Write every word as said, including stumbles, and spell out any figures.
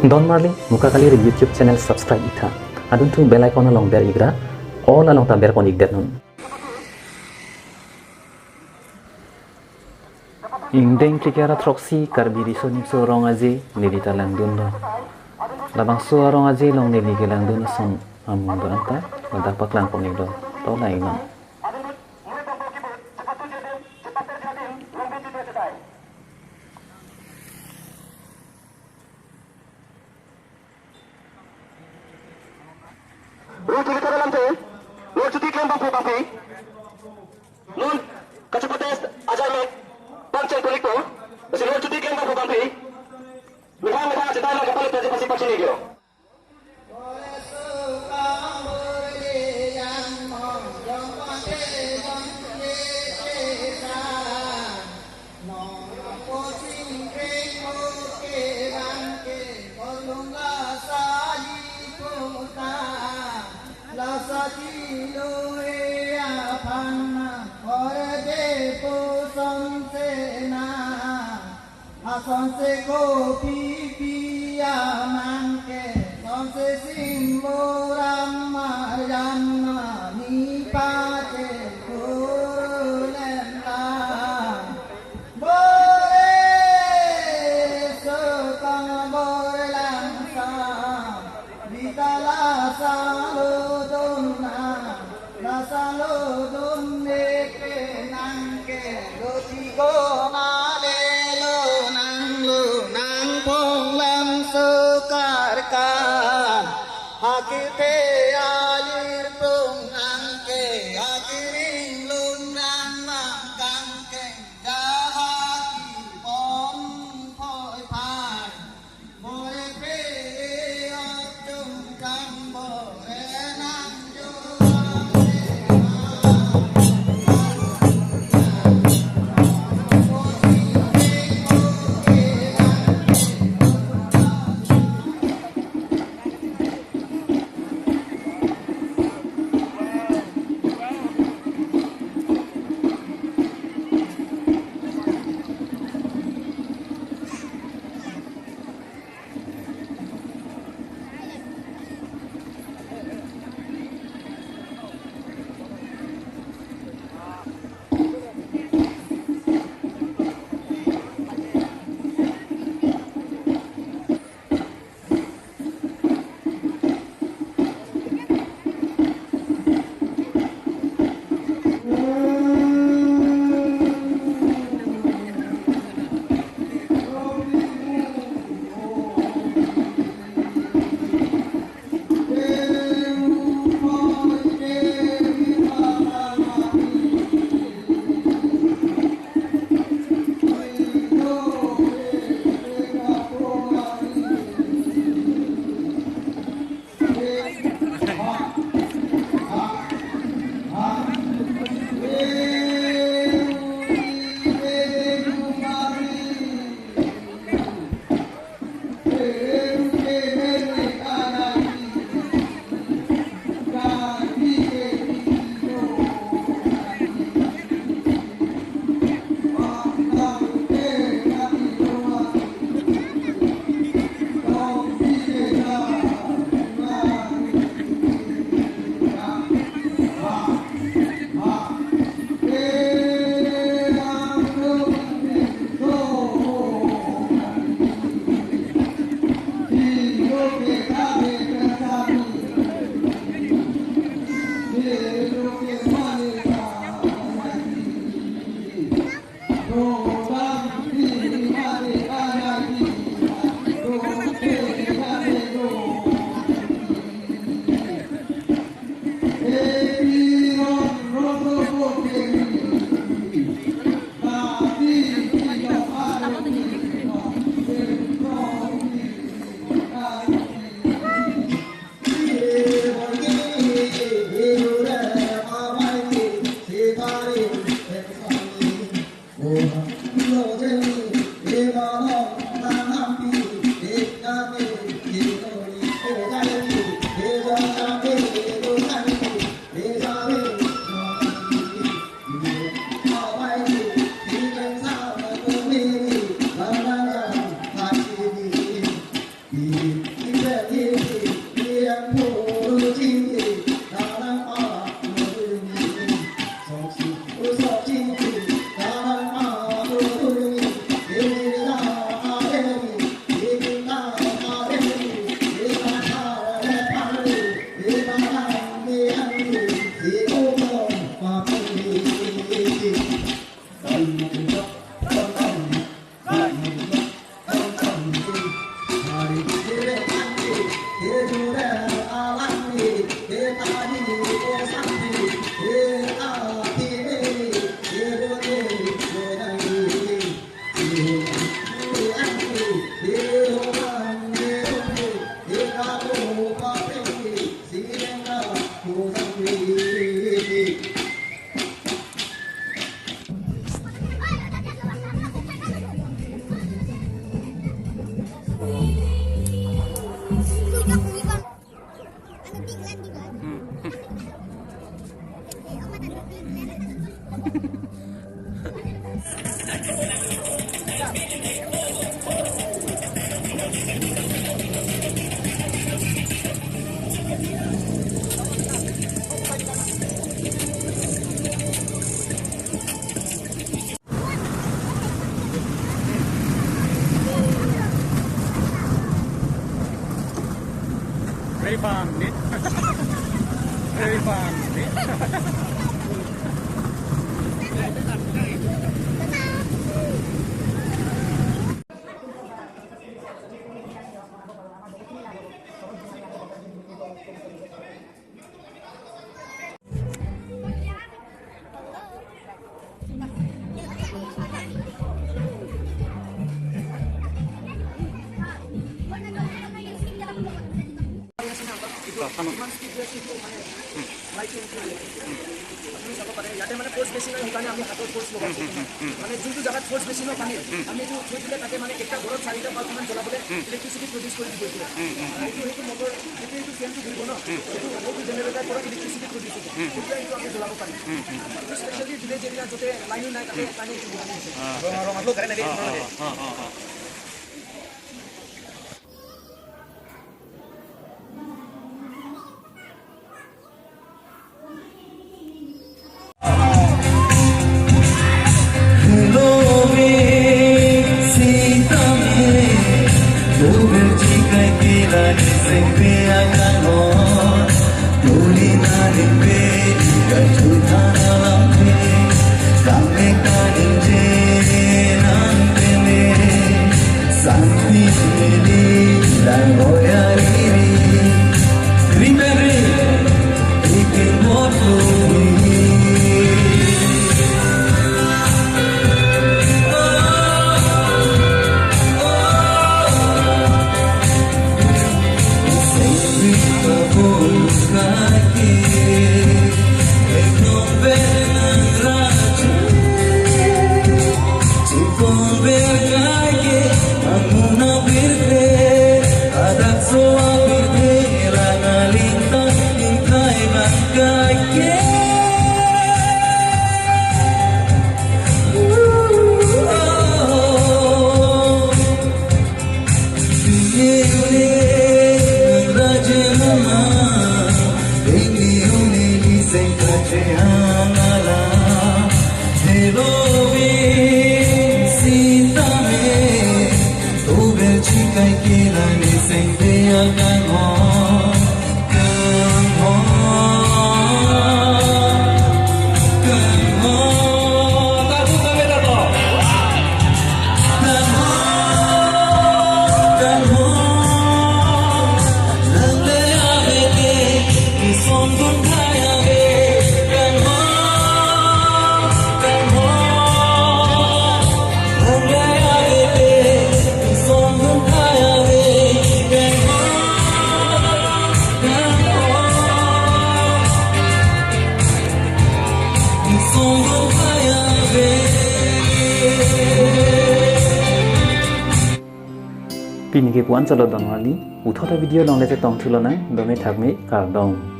Don marli, Muka Kali Ri YouTube channel subscribe iktha. Adunthu bell icon along ber ikra, all along ta berpon ikdet non. Ingdeng phlikep ra throksi Karbi Riso Nimso Rong Aje neli ta langdunlo. Labangso arong aje along neli kelangdun ason amung do-an ta ladak paklangpon iklo. To lang iknon. Roti kita dalam teh, lo cuti klem bangphu bangphi. Non kachepates ajai mek pangcheng kulik po, si lo cuti klem bangphu bangphi. Methang methang chetai lang kapalit aja pasi pasi ni kyo. Asonse kopi pi amangke, sonse sing moram marjan mani pache kurulem la. Bore sotang bore langsa, Rita la salo donna, la salo donne ke nangke, lo chigo na le lo nang lo nang pong lang so karkan. Hakite alir pong nangke, hakiring lung nang mang kangkeng, jahaki pon phoi phai. Fun, ne? Very fun, ne? আপুনি চাব পাৰে, ইয়াতে মানে ফ'ৰ্চ বেছি নাই, সেইকাৰণে আমি হাতৰ ফ'ৰ্চ লগাইছোঁ। মানে যোনটো জেগাত ফ'ৰ্চ বেছি ন পানীৰ, আমি এইটো থৈ দিলে তাতে মানে একটা ঘৰত চাৰিটা বাল্ব মান জ্বলাবলৈ ইলেক্ট্ৰিচিটি প্ৰডিউচ কৰি দিব এইটোৱে। এইটো, সেইটো মটৰ, সেইটো, সেইটো ফেনটো ঘূৰিব ন, সেইটো, সেইটো জেনেৰেটাৰ পৰা ইলেক্ট্ৰিচিটি প্ৰডিউচ হ'ব। তেতিয়া এইটো আমি জ্বলাব পাৰিম। এইটো স্পেচিয়েলি ভিলেজ এৰিয়া য'তে লাইনো নাই, তাতে কাৰণে এইটো বনাই দিছে। Pini ke puan chalo donmali, puthot a-video along le chetong thulonang, dome thakme kardom.